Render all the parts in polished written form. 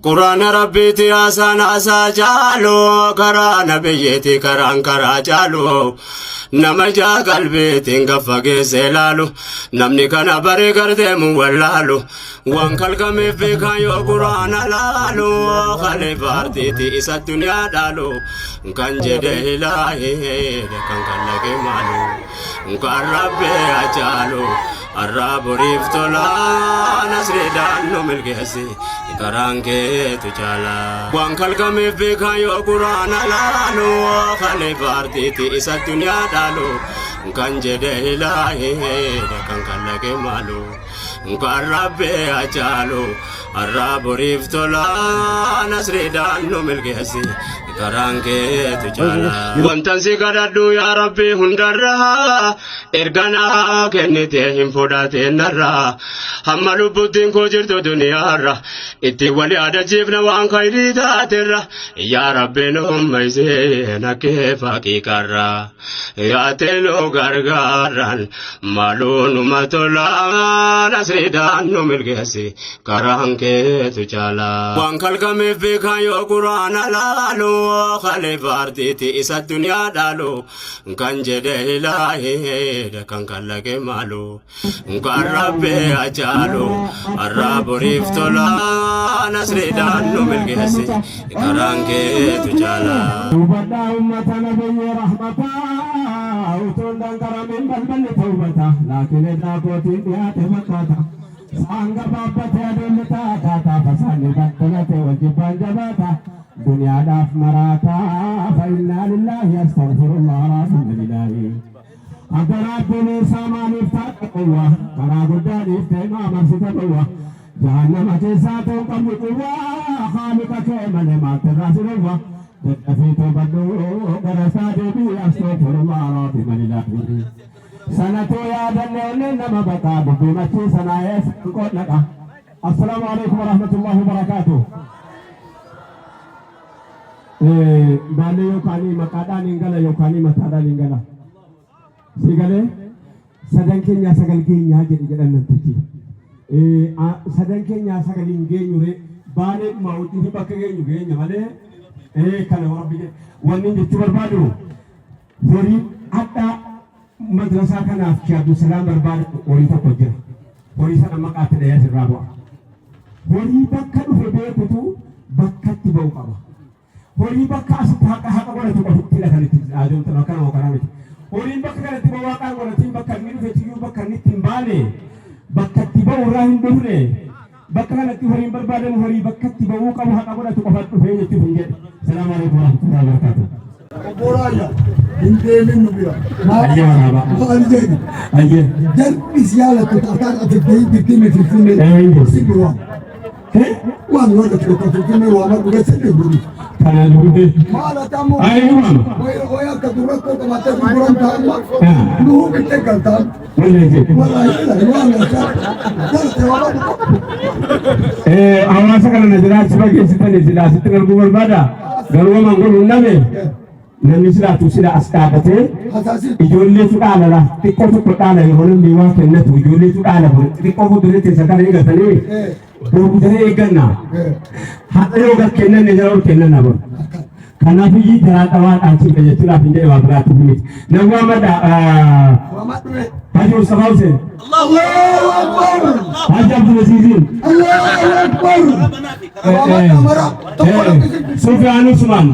Quraana Rabbiiti haasaan haasaa caalu, karaa nabiyyiiti karaan karaa caalu. Nama ijaa qalbiitiin gaffa geesse laalu, namni kana baree gardeemu wallaalu. Waan kalqameef beekaa yoo quraana laalu, khalifa artiiti isa duniyaa dhaalu. Kan jedhe ilaahee kan kallaqe maalu, kan Rabbi hacaalu. Har'aa boriif tola nasriidhaan nu milkeessi karaan keetu caala. Waan kalqameef beekaa yoo quraana laalu, khalifa artiiti isa duniyaa dhaalu. Kan jedhe ilaahee kan kallaqe maalu, kan Rabbi hacaalu. Har'aa boriif tola nasriidhaan nu milkeessi karaan keetu caala. Wantan si kadhadhu yaa Rabbi hundarraa, erganaa kennite hin fudhateen narraa. Hamma lubbuttiin koo jirtu duniyaarra ittiin wal yaadachiifna waan khayrii taaterra. Yaa Rabbi nu ummaysee nakkee faqiiqarra. Yaatee nu gargaaran maaluu numa tola nasriidhaan nu milkeessi karaan keetu caala. Waan kalqameef beekaa yoo quraana laalu, khalifa artiiti isa duniyaa dhaalu. Kan jedhe ilaahee kan kallaqe maalu, kan Rabbi hacaalu. Har'aa boriif tola nasriidhaan nu milkeessi karaan keetu caala. Hubadhaa ummata nabiyyi rahmataa, utuun danqaramin balballi tawbata, laakiin edaa kootiin dhiyaate fakkaata. Sa'aan gabaabbate aduun taataata, fasaanni battalate wal jibbaan jabaata. Duniyaadhaaf maraata fa innaa lillaahi astaghfirullah alhamdulillahi. Akka Rabbiin isaa maaliif taata qowwa, karaa guddaa dhiiftee maa marsita gowwa? Jahannama keessaa ta'uu qabdu quwwaa, haaliqa kee malee maaltu irraa si dhowwa? Daddafii toobadhu, gara isaa deebii, astaghfirullah rabbi. Sanatoo yaadanne onneen nama baqaa, dubbii machii sanaa eessa qoodhaqa. Assalaamu alaikum warahmatullahi wabarakaatuh. Baalee yookaan maqaadhaan hin gala yookaan mataadhaan hin gala. Si galee sadan keenyaa sagal geenyaa jedhi jedhan namtichi. Sadan keenyaa sagal hin geenyu ree, baalee dhuma hojii bakka geenyu geenya malee kana Rabbi jedhe. Wanni jechuu barbaadu, horii hadhaa madrasaa kanaaf Sheekh Abdulsalaam barbaadu horii tokko jira. Horii sana maqaatti dhahee asirraa bu'a. Horii bakka dhufe beekutu bakkatti ba'u qaba. Horii bakka asitti haqa haqa godhatu qofittidha kan itti ajoomtan akkanuma karaa miti. Horiin bakka kanatti ba'u waaqaan godhatiin, bakka inni dhufe tiyyuu bakka inni itti hin baane, bakka itti ba'u irraa hin dhufne. Bakka kanatti horiin barbaadamu horii bakka itti ba'uu qabu haqa godhatu qofa dhufee jechuuf hin jedhe. Salaamu alaikum warahmatullahi wabarakatuh. Obbo Raayyaa, hin deemin nu bira. Ayyee waraabaa. Maal jedhi? Ayyee. Jarri si yaalattu akkaan ati deeyi dirqime Finfinnee. Ee, hin Si waan. Waan warra tokko Finfinnee waama dhuge si dhibu. Kana dubbii. Maal ati ammoo? Ayyee waama. Wayi akka durrakkoo qabattee gurguran ta'amma. Nuhu bittee galtaan. Wallee jedhe. Wallaahi waan galtaa. Galte waama dhuge. Hawaasa kana na jira achi fageessitanii silaa asitti arguu barbaada. Garuu waan godhu hin dhabe. Namni silaatu sila as dhaabbatee Hasaasi. ijoolleetu dhaala la xiqqoo tokko dhaala, yeroo namni waa kennatu ijoolleetu dhaala, xixiqqoo fuulduree keessa kana eeggatanii boru daree eegganna. Haadha yoo gad kennanne jara ol kennanna boru. Kanaaf iyyuu jaraa dhawaa dhaalchifne jechuudhaaf hin jedhe, waa biraatiif miti. Nan waamadha. Waama dhuge. Haji Mustafaa Hussein. Allahu Akbar. Haji Abdulaziziin. Allahu Akbar. Waama dhamara. Tokko lakkisi. Sufyaan Usman.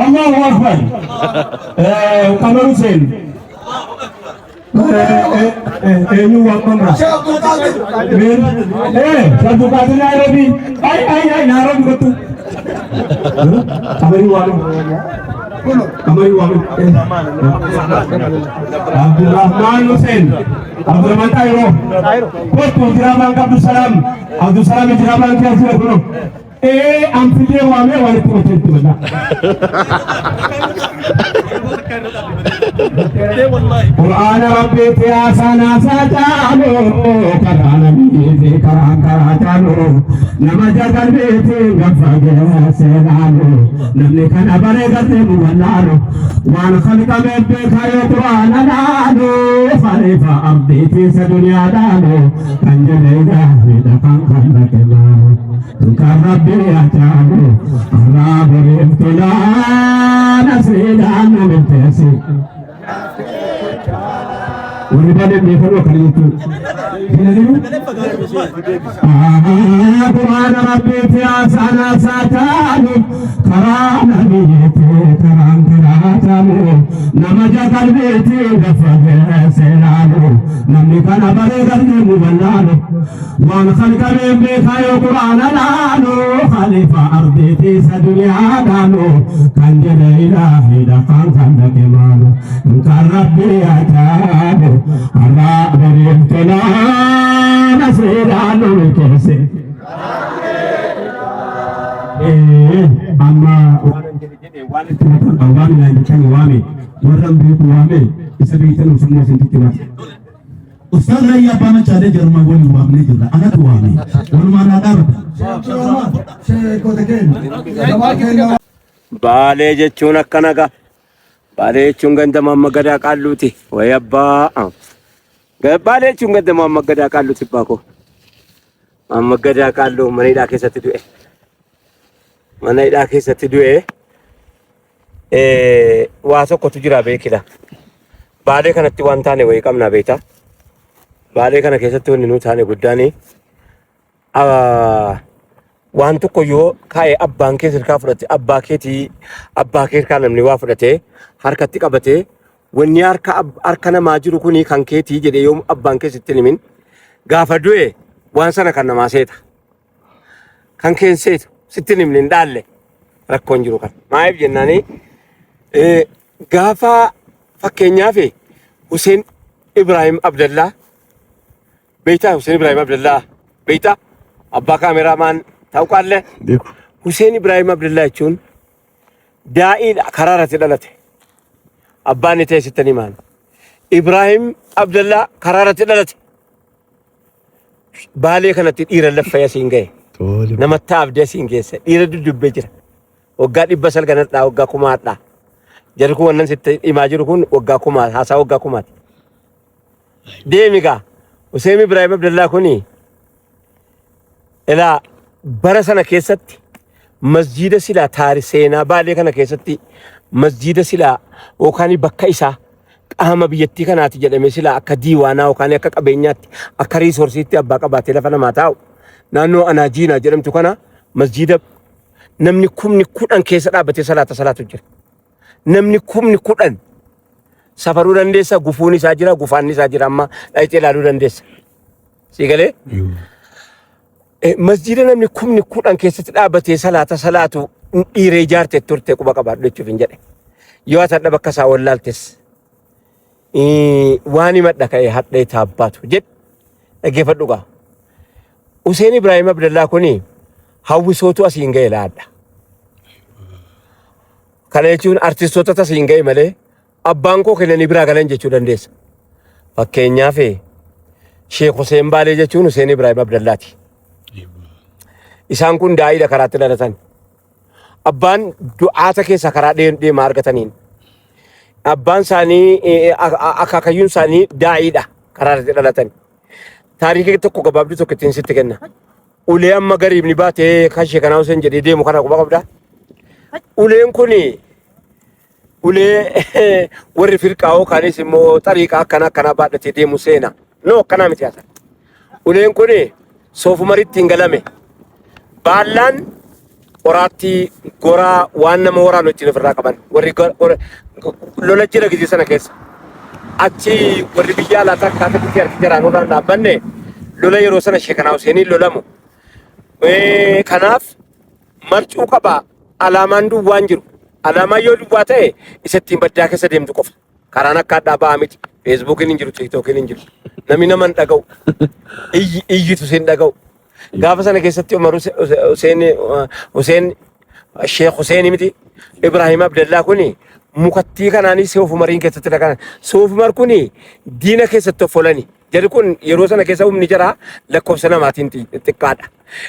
Allahu Akbar. Qamar Hussein. Eenyu waamamra? Sheekh Abdul Qadir. Abdul Qadir Nairobi. Ay ay ay, Nairobi kottu. Qamarii waamu. Qamarii waamu. Abdurrahman Hussein. Abdurrahman Tairo. Kottu Jiraamaan Abdulsalam. Abdulsalam Jiraamaan keessa jira kuno. An fidee waamee walitti macheetti mala. Qur'aana Rabbiitti haasaan haasaa caalu, karaa nabiifi karaan karaa caalu, nama jagalbeetiin gaffa geesse laalu, namni kana baree gardeemu wallaalu, waan khalqameef beekaa yoo qur'aana laalu, khalifa ardiitii isa duniyaa dhaalu, kan jedhe gaariidha kan kallaqe maalu. Kan Rabbi ajaa'ibu irraa boriif tolaa nasriidhaan nu milkeessi. Warri baay'een beekan akkana jechuudha. Hinaniru? Quraana Rabbiiti haasaan haasaa caalu karaa nabiyyiiti karaan karaa caalu nama jakalbeeti gafa geesse laalu namni kana baree galmeemu wallaalu waan kalqameen beekaa yoo quraana laalu khalifa ardiiti isa duniyaa dhaalu kan jedhe ilaahiidha kan kan dhaqe maalu kan Rabbi ajaa'ibu har'aa boriif tolaa nasriidhaan nu milkeesse. Amma waan jedhe jedhe waan itti mataan waame naan jechanii waame warra hin beeku waame isa beektan osummaa isinitti himata. Ustaaz Raayyaa Abbaa Maccaalee Jarman waliin waamnee jirra. Anatu waame. Walumaan haa dhaabatan. Sheekota keenya. Gabaa keenya. Baalee jechuun akkana gaa. Baalee jechuun ganda Maamma Gadaa Qaalluuti. Wayi abbaa. Baalee jechuun ganda Maamma Gadaa Qaalluuti abbaa koo. Maamma Gadaa Qaalluu mana hidhaa keessatti du'e. Mana hidhaa keessatti du'e. Waa tokkotu jira beekila. Baalee kanatti waan taane wayii qabnaa beektaa. Baalee kana keessatti wanni nuu taane guddaani waan tokko yoo kaa'e abbaan kee sirkaa fudhate abbaa keetii abbaa kee harkaa namni waa fudhate harkatti qabate wanni harka harka namaa jiru kuni kan keetii jedhee yoo abbaan kee sitti hin himin gaafa du'e waan sana kan namaa seeta. Kan keen seetu sitti hin himne hin dhaalle rakkoon jiru kan. Maaliif jennaani gaafa fakkeenyaaf Hussein Ibrahim Abdallaa beektaa Hussein Ibrahim Abdallaa beektaa abbaa kaameraamaan ta'uu qaallee Beeku. Hussein Ibrahim Abdallaa jechuun daa'iidha karaa irratti dhalate. Abbaan inni ta'e sitti himaan. Ibrahim Abdallaa karaa irratti dhalate. Baalee kanatti dhiira laffee asiin ga'e. Tole. Namatti abdii asiin geesse. Dhiira duddubbee jira. Waggaa 900 hadhaa waggaa 1000 hadhaa. Jarri kun wannan sitti himaa jiru kun waggaa 1000 haasaa waggaa 1000ti. Deemi gaa. Hussein Ibrahim Abdallaa kuni ilaa bara sana keessatti masjiida silaa taari seenaa Baalee kana keessatti masjiida silaa yookaan bakka isaa qaama biyyattii kanaati jedhamee silaa akka diiwaanaa yookaan akka qabeenyaatti akka riisorsiitti abbaa qabaatee lafa namaa taa'u naannoo Anaajiinaa jedhamtu kana masjiida namni 10,000 keessa dhaabbatee salaata salaatu jira. Namni 10,000 safaruu dandeessa gufuun isaa jira gufaanni isaa jira amma dhaqxee ilaaluu dandeessa. Sii galee? Masjiida namni 10,000 keessatti dhaabbatee salaata salaatu dhiiree ijaarte turte quba qabaadhu jechuuf hin jedhe. Yoo ati hadha bakka isaa wallaaltes waan himadha ka'ee hadhee taabbaatu jedhe dhaggeeffadhu gaa. Huseen Ibraahim Abdallaa kuni hawwisootu asiin ga'e laadha. Kana jechuun artistoota asiin ga'e malee abbaan koo kennanii biraa galan jechuu dandeessa. Fakkeenyaaf Sheekh Huseen Baalee jechuun Huseen Ibraahim Abdallaati. Isaan kun daa'iidha karaatti dhalatan. Abbaan du'aata keessa karaa deemaa argataniin. Abbaan isaanii akaakayyuun isaanii daa'iidha karaa irratti dhalatan. Taarikii tokko gabaabduu tokko ittiin sitti kenna. Ulee amma gariibni baatee kan Sheekanaa Huseen jedhee deemu kana quba qabdaa? Uleen kuni ulee warri firqaa yookaanis immoo xariiqaa akkana akkanaa baadhatee deemu seena. No akkanaa miti haasa. Uleen kuni soofumaritti hin galame. Baallaan qoraattii goraa waan nama waraanu ittiin ofirraa qaban. Warri lola jira gizee sana keessa. Achi warri biyya alaa takka akka itti harki jaraan irraan dhaabbanne lola yeroo sana Sheekanaa Huseeniin lolamu. Kanaaf marcuu qaba alaamaan duwwaan jiru. Alaamaan yoo duwwaa ta'e isa ittiin baddaa keessa deemtu qofa. Karaan akka addaa ba'aa miti. Feesbuukiin hin jiru, Tiktookiin hin jiru. Namni nama hin dhaga'u. Iyyitu sin dhaga'u. Gaafa sana keessatti Umar Hussein Hussein Sheekh Hussein miti Ibrahim Abdallaa kuni mukattii kanaanis Soof Umariin keessatti dhaqan. Soof Umar kuni diina keessatti of olani. Jarri kun yeroo sana keessa humni jaraa lakkoofsa namaatiin xiqqaadha.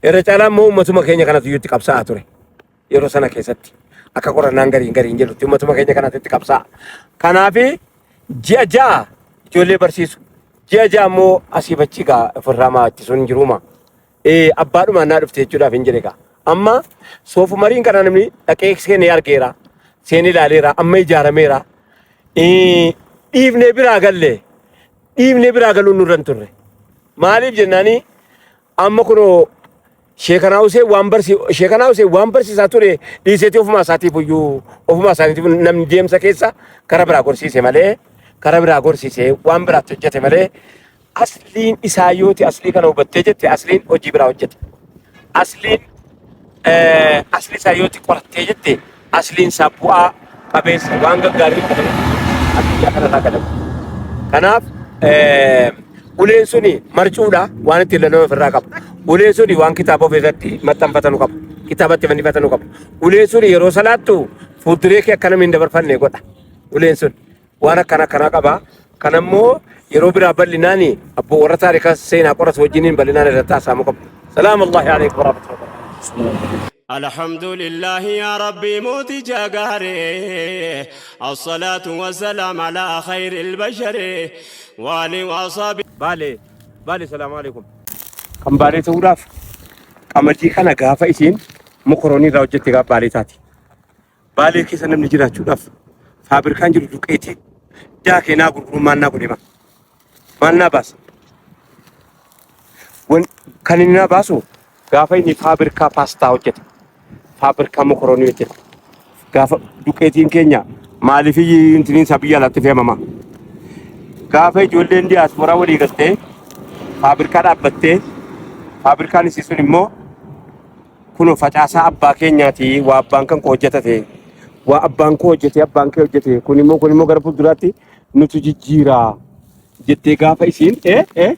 Irra caalaa immoo uummatuma keenya kanatu iyyuu itti qabsaa'aa ture. Yeroo sana keessatti akka qorannaan gariin gariin jedhutti uummatuma keenya kanatu itti qabsaa'a. Kanaaf ji'a 6 ijoollee barsiisu. Ji'a 6 immoo asii bachi gaa ofirraa maa ittisuun hin jiruuma. Abbaadhumaan naa dhufte jechuudhaaf hin jedhe gaa. Amma soofumariin kana namni dhaqee seenee argeera. Seenee ilaaleera. Amma ijaarameera. Dhiifnee biraa galle. Dhiifnee biraa galuun nurra hin turre. Maaliif jennaani amma kunoo Sheekanaa Huseen waan barsi Sheekanaa Huseen waan barsiisaa ture dhiiseeti ofumaa isaatiif iyyuu ofumaa isaaniitiif namni deemsa keessa kara biraa gorsiise malee kara biraa gorsiise waan biraatti hojjete malee asliin isaa yooti aslii kana hubattee jette asliin hojii biraa hojjete. Asliin asli isaa yooti qorattee jette asliin isaa bu'aa qabeessa waan gaggaarii hojjete addunyaa kanarraa galamu. Kanaaf uleen suni marcuudha waan ittiin lolame ofirraa qaba. Uleen suni waan kitaaba ofirratti maxxanfatanu qaba. Kitaabatti fannifatanu qaba. Uleen suni yeroo salaattu fuulduree kee akka namni hin dabarfanne godha. Uleen sun waan akkana akkanaa qaba. Kan ammoo yeroo biraa bal'inaan abboo warra taarika seenaa qoratu wajjiniin bal'inaan irratti haasa'amuu qaba. Salaamu Allaahi alaikum warahmatullahi wabarakatuh. Alhamdulillahi yaa Rabbii mooticha gaarii Assalaatu wassalaam alaa khayril bashari waali wasaabi. Baale Baale salaamu alaikum. Kan baalee ta'uudhaaf qamadii kana gaafa isiin mokoroonii irraa hojjette gaafa baalee taati. Baalee keessa namni jiraachuudhaaf faabirikaan jiru duqeetii daakee naa gurguruu maal naa godhe maa? Maal naa baasa? Wan kan inni naa baasu gaafa inni faabirikaa paastaa hojjete, faabirikaa mokoroonii hojjete, gaafa duqeetiin keenya maaliif intiniin isaa biyya alaatti fe'amama? Gaafa ijoolleen diyaaspooraa walii galtee faabirikaa dhaabbattee faabirikaan isii sun immoo Kunoo facaasaa abbaa keenyaati waa abbaan kan koo hojjetate waa abbaan koo hojjete abbaan kee hojjete kun immoo kun immoo gara fuulduraatti nutu jijjiira jettee gaafa isiin ee ee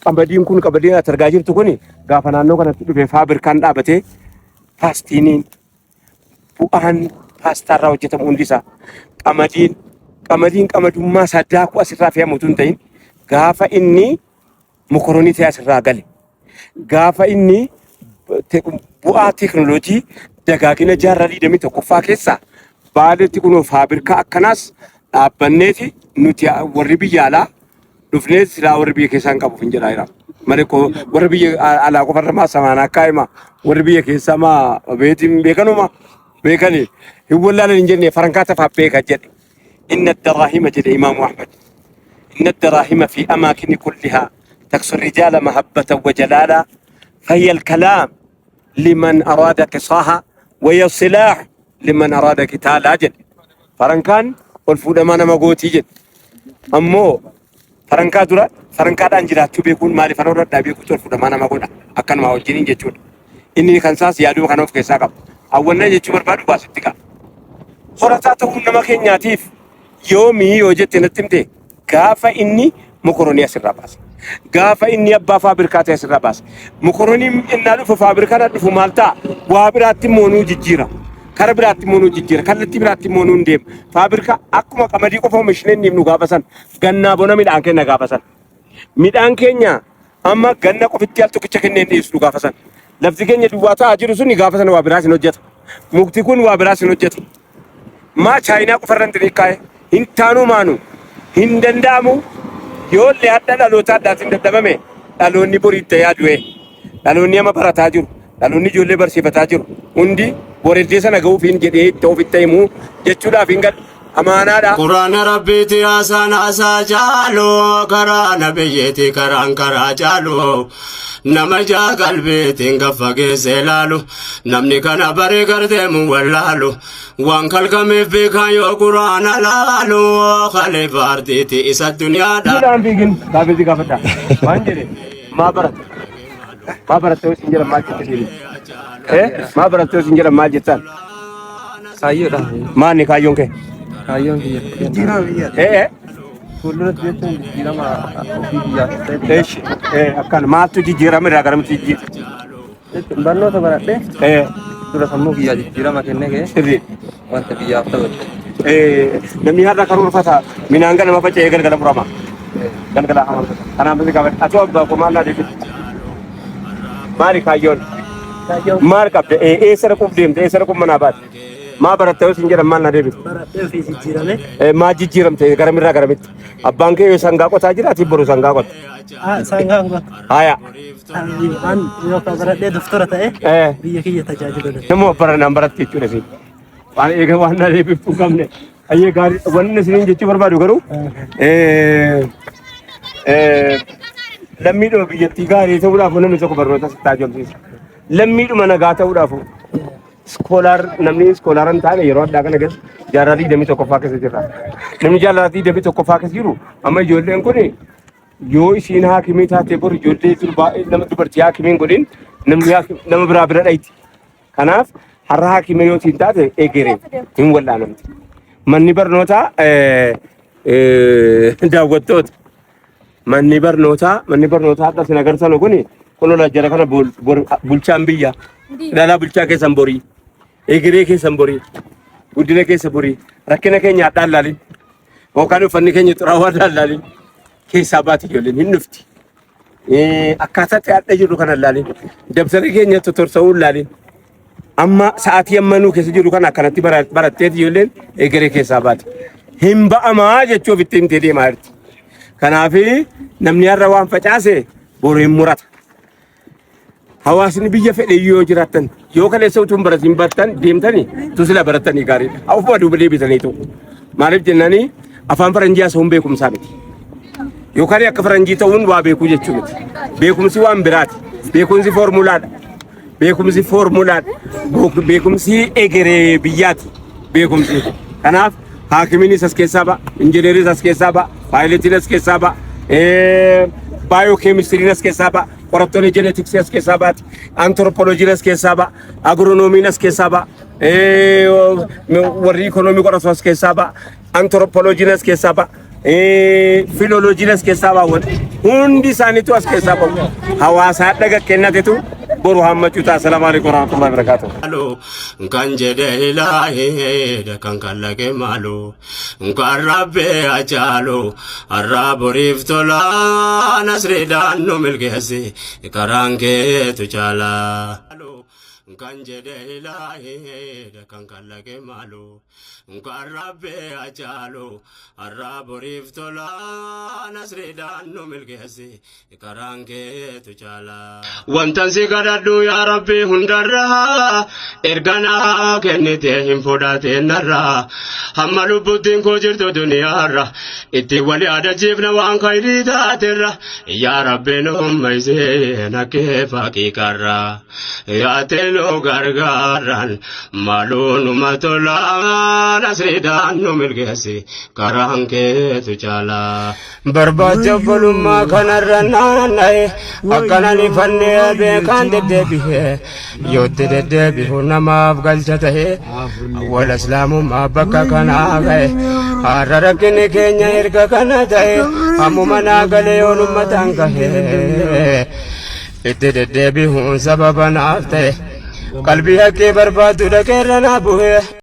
qamadiin kun qamadiin ati argaa jirtu kun gaafa naannoo kanatti dhufe faabirkaan dhaabatee paastiiniin bu'aan paastaarraa hojjetamu hundi isaa qamadiin qamadiin qamadummaa isaa daakuu asirraa fe'amu utuu hin ta'in gaafa inni mokoronii ta'e asirraa gale Gaafa inni bu'aa teekinooloojii dagaagina jaarraa 21ffaa keessa Baaleetti kunoo faabirkaa akkanaas dhaabbanneeti nuti warri biyya alaa dhufnee silaa warri biyya keessaa hin qabu hin jedhaa jira. Malee koo warri biyya alaa qofarra maa samaanaa akka hima warri biyya keessaa maa beetiin beekanuma beekani hin wallaalan hin jenne farankaa tafaa beeka jedhe. Inna daraahima jedhe Imaamu Ahmad. Inna daraahima fi amaakini kullihaa تكسو الرجال محبة وجلالا فهي الكلام لمن أراد قصاها وهي السلاح لمن أراد قتالا جد فرنكان والفودما نما غوتي جد أمو فرنكا درا فرنكا دان جiraachuu beekuun maaliif ana irra beekuutu ol fudhamaa nama godha akkanuma wajjiniin jechuudha. Inni kan isaas yaaduu kana of keessaa qaba. Hawwannaa jechuu barbaadu baasitti qaba. Horataa ta'uun nama keenyaatiif yoomii yoo jette natti himte Gaafa inni mokoronii asirraa baase. Gaafa inni abbaa faabirikaa ta'e asirraa baase. Mokoroniin innaa dhufu faabirikaan dhufu maal ta'a? Waa biraatti immoo nuu jijjiira. Kara biraatti immoo nuu jijjiira. Kallattii biraatti immoo nuu hin deema. Faabirikaa akkuma qamadii qofa oomishnee hin dhiifnu gaafa san. Gannaa bona midhaan kenna gaafa san. Midhaan keenya amma ganna qofitti al tokkicha kennee hin dhiyeessinu gaafa san. Lafti keenya duwwaa ta'aa jiru suni gaafa sana waa biraas hin hojjeta. Mukti kun waa biraas hin hojjeta. Maa chaayinaa qofa irra hin xixiqqaa'e hin taanuu maanu hin danda'amu yoollee hadha dhaloota addaatiin dadhabame dhaloonni boriitti yaadu'e dhaloonni amma barataa jiru dhaloonni ijoollee barsiifataa jiru hundi boreddee sana ga'uuf hin jedhee itti ofitti himuu jechuudhaaf hin gadhu amaanaadha. Quraana Rabbiiti haasaan haasaa caalu karaa nabiyyiiti karaan karaa caalu nama ijaa qalbiitiin gaffa geesse laalu namni kana baree garteemu wallaalu waan kalqameef beekaa yoo quraana laalu khalifa ardiiti isa duniyaadha. Fuudhaan fiigin gaafii si gaafadha. Waan jedhe maa baratte? Maa baratte yoo siin jedhan maal jette siin? Eh maa baratte yoo siin jedhan maal jettaan? Kaayyoodha. Maanni kaayyoon kee? Kaayyoon kiyya. Jijjiirama biyya. Eh eh Fuulduratti jechuun jijjiirama ofii biyyaaf ta'e. Eeshi eh akkan maaltu jijjiirama irraa garamitti jijjiirta? Jechuun barnoota baradhee Eh dura sammuu kiyyaa jijjiirama kennee ka'ee sirrii. wanta biyyaaf ta'u hojjedhe. Eh namni har'a karoorfata midhaan ganama faca'ee galgala murama. Galgala hamama. Kanaaf si gaafadha. Atoo abbaa koo maal naa deebifte? Maali kaayyoon? Maal qabda? Eessa dhaquuf deemte? Eessa dhaquuf manaa baate? Maa baratte yoo siin jedhan maal naa deebifte? Baradhee ofii jijjiirame. Maa jijjiiramte garamirraa garamitti? Abbaan kee yoo sangaa qotaa jira ati boru sangaa qotta. Sangaan goota. Haya. An yookaan baradhee doktora ta'e Eh. biyya kiyya tajaajiluu danda'a. Nama baranaan baratti jechuudha isin. Waan eega waan na deebiftuu hin qabne. Ayyee gaarii wanni isiniin jechuu barbaadu garuu lammiidhuma biyyattii gaarii ta'uudhaaf namni tokko barnoota sitti haajomsiisa. Lammiidhuma nagaa ta'uudhaaf scholar namni scholar hin taane yeroo addaa kana keessa jaarraa 21ffaa keessa jirra. Namni jaarraa 21ffaa keessa jiru amma ijoolleen kun yoo isiin haakimii taate bor ijoollee durbaa nama dubartii haakimii hin godhin namni nama biraa bira dhayti. Kanaaf har'a haakimii yoo isiin taate egeree hin wal'aanamti. Manni barnootaa daawwattoota manni barnootaa har'a isin agartan kuni kunoo jara kana bulchaan biyya ilaalaa bulchaa keessan borii egeree keessan borii guddina keessa borii rakkina keenya hadhaan laalin yookaan uffanni keenya xuraawaa hadhaan laalin keessaa baati ijoolleen hin dhufti. Akkaataa itti hadha jirru kana laalin dabtarri keenya totorsa'uu laalin amma sa'aatii amma nuu keessa jiru kana akkanatti baratteeti ijoolleen egeree keessaa baati. Hin ba'amaa jechuuf itti himtee deemaa jirti. Kanaaf namni har'a waan facaase boru hin murata. Hawaasni biyya fedhe yoo jiraattan yoo kaleessa utuu hin baratiin bartan deemtanii tu sila barattanii gaariidha. Ofuma duuba deebisaniitu. Maaliif jennaani afaan faranjii haasa'uun beekumsaa miti. Yookaan akka faranjii ta'uun waa beekuu jechuu miti. Beekumsi waan biraati. Beekumsi foormulaadha. Beekumsi foormulaadha. Beekumsi egeree biyyaati. Beekumsi. Kanaaf haakimiinis as keessaa ba'a, injineeriis as keessaa ba'a, paayiletiin as keessaa ba'a, baayookeemistiriin as keessaa ba'a, qorattoonni jenetiksii as keessaa baati, antiroopooloojiin as keessaa ba'a, agiroonomiin as keessaa ba'a, warri ikoonoomii qoratu as keessaa ba'a, antiroopooloojiin as keessaa ba'a, filooloojiin as keessaa ba'a. Hundi isaaniitu as keessaa ba'u. Hawaasaa dhaga kennatetu boru hammachuu ta'a. Salaamu alaikum warahmatullahi wabarakatuh. Kan jedhe ilaahee kan kallaqe maalu kan rabbee acaalu har'a boriif tola nasriidhaan nu milkeessi karaan keetu caala. Kan jedhe ilaahee kan kallaqe maalu kan rabbee acaalu har'a boriif tola nasriidhaan nu milkeessi karaan keetu caala. Wantan si kadhadhu yaa Rabbi hundarraa erganaa kennite hin fudhateen narraa hamma lubbuttiin koo jirtu duniyaarra itti wal yaadachiifna waan khayrii taaterra yaa Rabbi nu maysee nakkee faqiiqarra yaatee nu gargaaran maaluu numa tola nasriidhaan nu milkeessi karaan keetu caala. Barbaacha obbolummaa kanarra naanna'e akkanan ifannee beekaan deddeebi'e yootti deddeebi'u namaaf galcha ta'e awwal islaamummaa bakka kanaa ga'e har'a rakkinni keenya erga kana ta'e ammuma naa galee yoon ummataan gahe itti deddeebi'uun sababa naaf ta'e qalbii haqqee barbaadu dhaqeerra naa bu'e.